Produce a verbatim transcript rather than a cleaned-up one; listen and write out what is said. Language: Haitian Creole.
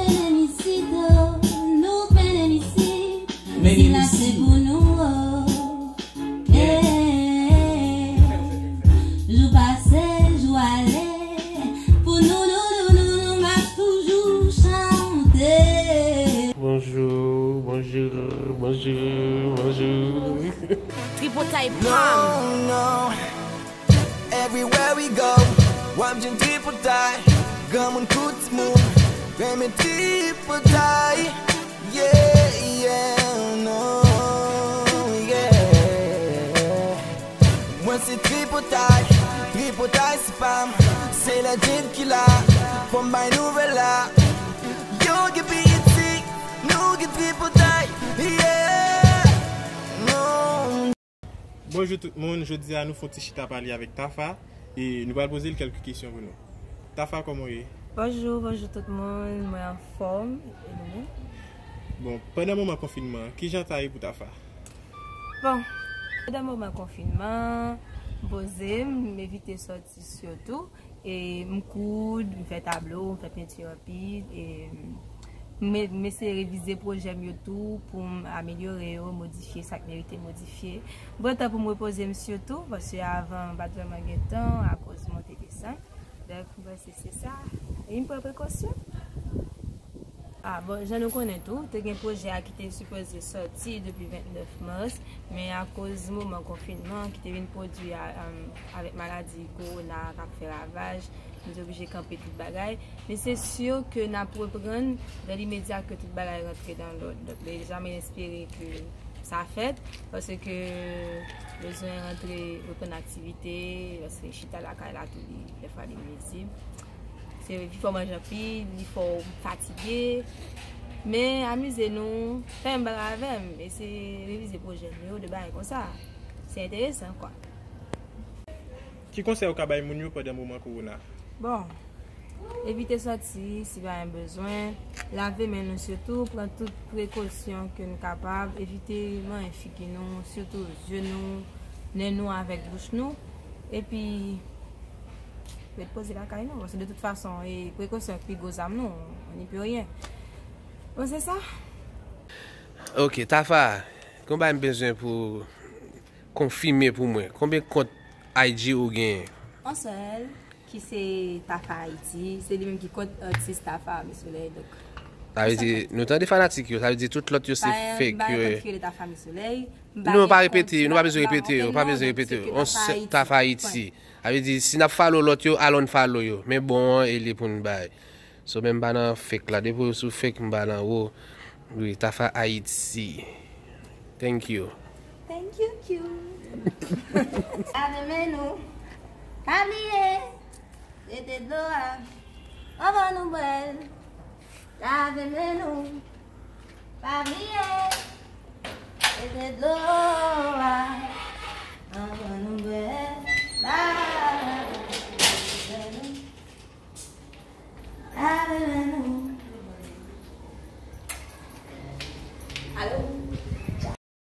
Pennen isit, oh, nou pennen isit. Sila se pou nou, oh. Yeah. Jou pase, jou ale. Pou nou, nou, nou, nou, nou m ap toujou chante. Bonjou, bonjou, bonjou, bonjou. Tripotay Prime. No, no. Everywhere we go, w ap jwenn tripotay. Granmoun kou timoun renmen tripotay. Yeah, yeah, no, yeah. Mwen se tripotay, tripotay se pa m. Se legend ki la, fò m bay nouvèl la. Yo gen piti, nou gen tripotay. Yeah, no. Bonjou tout moun, jodi a nou fè yon ti chita pale avèk Tafa e nou pral poze l kèlke kesyon pou nou. Tafa, kòman w ye? Bonjou, bonjou tout moun, mwen anfòm, e nou menm? Bon, pandan moman konfinman an, kijan sa ye pou Tafa? Bon, pandan moman konfinman, m poze m, m evite sòti sitou. E m koud, m fè tablo, m fè penti anpil, e m, m eseye revize pwojè m yo tou pou m amelyore yo, modifye sa k merite modifye. M pran tan pou m repoze m sitou, paske avan m pa t vrèman gen tan akoz monte desann. Donk, m panse se sa. E m pran prekosyon. Ah, bon, jan nou konnen tou, te gen pwojè a ki te sipoze sòti depi vennèf mas, men akoz moman konfinman ki te vin pwodui a, um, avèk maladi kowona a k ap fè ravaj, nou te oblije kanpe tout bagay. Men se si ke n ap reprann dans l'immédiat ke tout bagay rantre nan lòd. Donk, deja, mwen espere ke sa fèt, paske bezwen rantre, reprann aktivite, paske chita lakay la tou, li, dèfwa, li nwizib. Se, li fè w manje anpil, li fè w fatige. Men amize nou, fè menm bagay avè m, eseye revize pwojè nou yo, de bagay konsa. Se enteresan, kwa. Ki konsèy ou ka bay moun yo pandan moman kowona? Bon, evite sòti si pa gen bezwen. Lave men nou sitou, pran tout prekosyon ke n kapab, evite manyen figi nou, sitou zye nou, nen nou avèk bouch nou. Epi, ret poze lakay nou, paske de tout fason, e prekosyon ki pi gwo zam nou, on n'y peut rien. Bon, se sa. Ok, Tafa, konbyen m bezwen pou konfime pou mwen? Konbyen kont I G ou genyen? On sèl, ki se Tafa Haiti, se li menm ki kont atis Tafa Mi Solèy, donk. Sa vle di, nou tande fanatik yo, sa vle di tout lòt yo se fake yo ye. Pa gen kont ki rele Tafa Mi Solèy. Non, pa repete yo, nou pa bezwen repete yo, pa bezwen repete yo. On sèl, Tafa Haiti. Sa vle di, si n ap follow lòt yo, al on follow yo. Men bon an, e li pou n bay. So, men m pa nan fake la. Depi w sou fake, m pa nan ou. Wi, Tafa Haiti. Thank you. Thank you, cute. Lave men nou. Pa bliye, jete dlo a anvan nou bwè l. Lave men nou. Pa bliye, jete dlo.